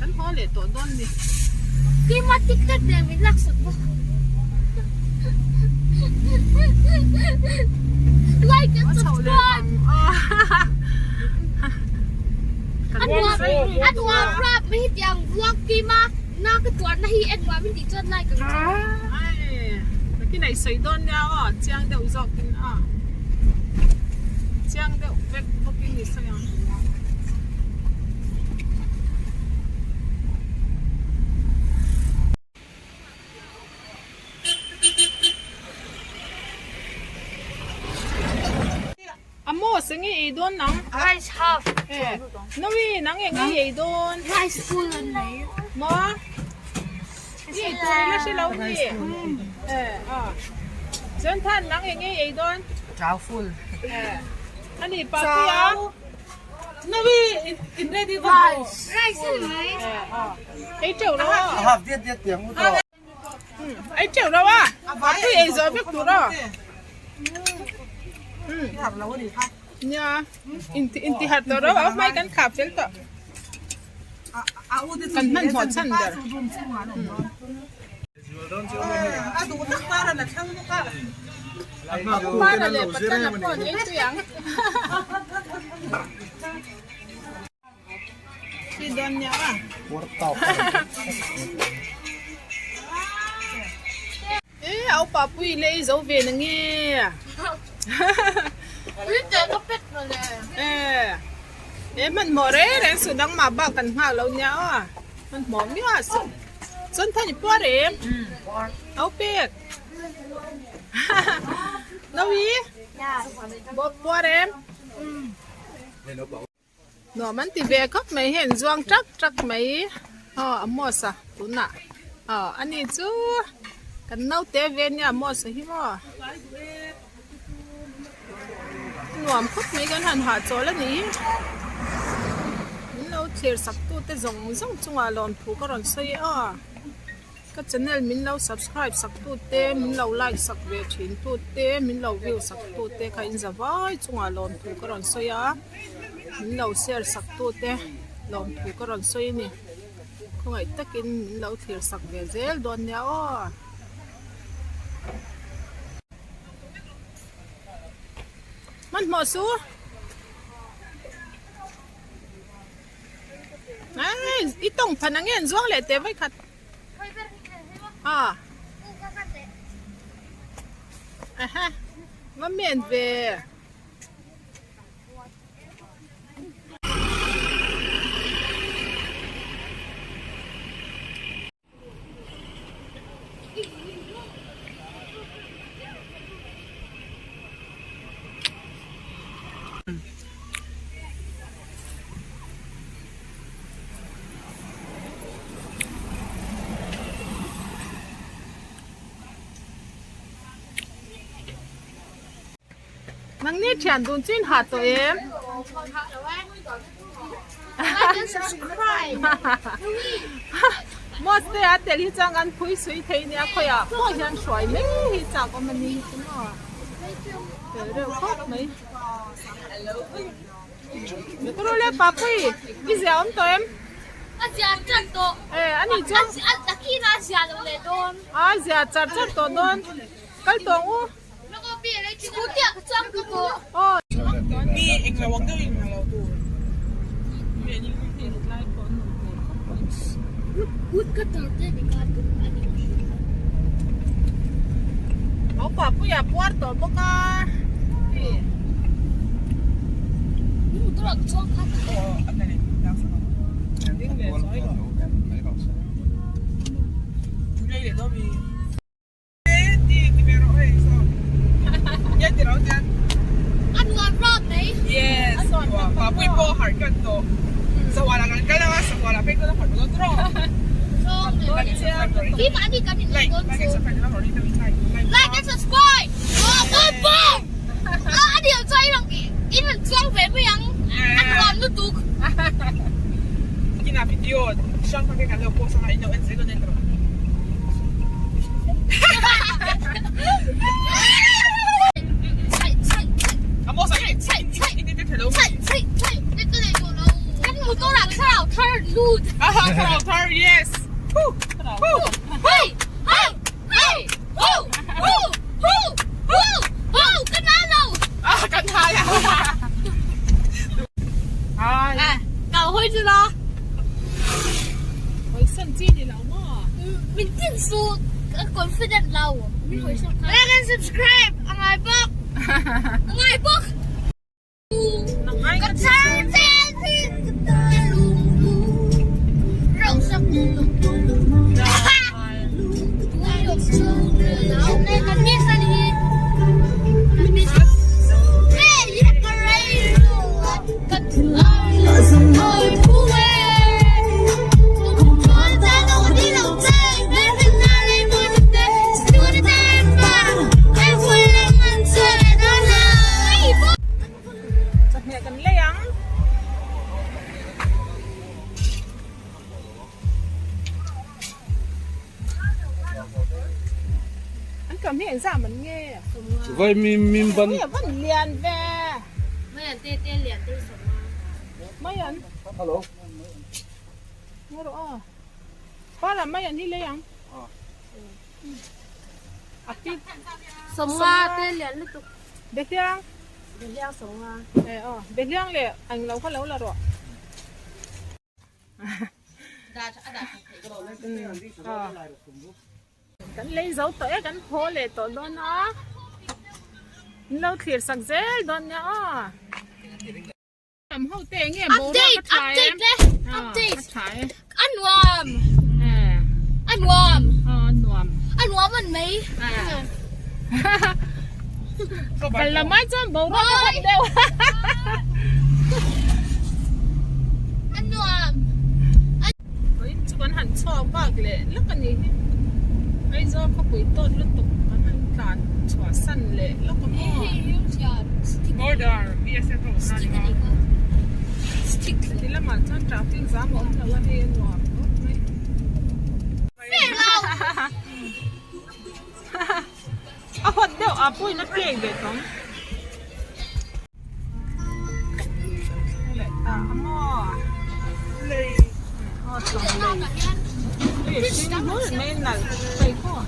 Kan haw leh tawh dawn ni. Keimah tik tak nen min laksak bawk. Like and subscribe. A nuam rap mai hetiang vlog keimah na ka tuarna hi en nuam in tih chuan like ang che. Ai, nakin ai sawi dawn nia aw, chiang deuh zawkin a. Chiang deuh vek bawkin i sawi ang. A maw se nge ei dawn nang? Rice half. Eh, Nawi nang eng nge ei dawn? Rice full an nei. Maw? I ei tur ila hre lo ni. Eh, a. Chuan than nang eng nge ei dawn? Chau full. Eh, ani pa puia. Nawi in ready va. Rice. Rice an nei. Eh, a. Ei teuh lo a. Half diat diat tiang u tawh. Ei teuh lo a, a tui ei zawh vek tur aw. Nia, inti harh tawh ro a hmai kan khap fel tawh. Kan hmanhmawh chhan ber. Para leh patana pawh an ei tui ang. Khi dawn nia a. E au pa pui le i zo ve na nge. E e hmanhmawh reng reng suh dang mah bak kan nghak lo nia aw. Hmanhmawh miah suh. Chuan than i puar em? Au pek. Nawi. Puar em? Nuam an ti ve khawp mai hei an zuang tak tak mai aw a Amos a tunah aw ani chu kan naute ve ania Amos a hi maw nuam khawp mai kan han hahchawl a ni min lo thlir sak tute zawng zawng chungah lawmthu ka rawn sawi a. Ka channel min lo subscribe sak tu te, min lo like sak ve thin tu te, min lo view sak tu te kha in za vai chungah lawmthu ka rawn sawi a, min lo share sak tu te lawmthu ka rawn sawi a ni. Khawngaih takin min lo thlir sak ve zel dawn nia aw. Hmanhmawh su. Ai, i tawng phan ang en zuang leh teh vawi khat. A. Aha. Va men ve. Nangni thian dun chu in hah tawh em? Like and subscribe. Moste a tel hi chuan kan phui sui thei nia khawiah pawh hian hruai mai hi chak awm a ni hi chu maw fel reuh khawp mai. Turu le Papui i zia awm tawh em? A zia char tawh. E ani chuan A khin a zia lo leh dawn. A zia char char tawh dawn. Kal tawh ang u. Scooty ah ka chuang duh tawh. Aw. Au Papuia puar tawh bawk a. Like and subscribe. A điều cho in in han chuang ve mai ang a nuam lutuk. Min tin su ka confident lo. Min hawi sawn kha. Like and subscribe a ngai bawk. A ngai bawk. Ka char che thin ka ta lung rau sak Kan miss ani hi. Kan miss. Chawhmeh kan lei ang. An kam hi engzah man nge? Vai mi min ban. Ui a van lian ve. Mai an te te lian te sawm a. Mai an. Hello. Ngaw rawh a. Pala mai an hi lei ang. A ti. Sawmnga te lian lutuk. Behliang. Behliang sawmnga. E aw. Behliang leh englo kha lo la rawh. Kan lei zo tawh e kan haw leh tawh dawn a min lo thlir sak zel dawn nia aw lam ho te enge boruak a tha em update a tha e a nuam a nuam a nuam a nuam an mai Kal lamah chuan boruak a hawp deuh. A nuam. Vawiin chu kan han chhuak vak leh lawk a ni hi. Aizawl khawpui tawt lutuk kan han tlan chhuah san leh lawk a maw. Border BSF ho kha ni maw. Ti lamah chuan traffic zam a awm lo a hei a nuam khawp mai. A hawt deuh a pawhin a pek ve tawng. Leh ta a maw. Lei. Aw tlawng lei. Lei hring hmul mai nalh phei khaw.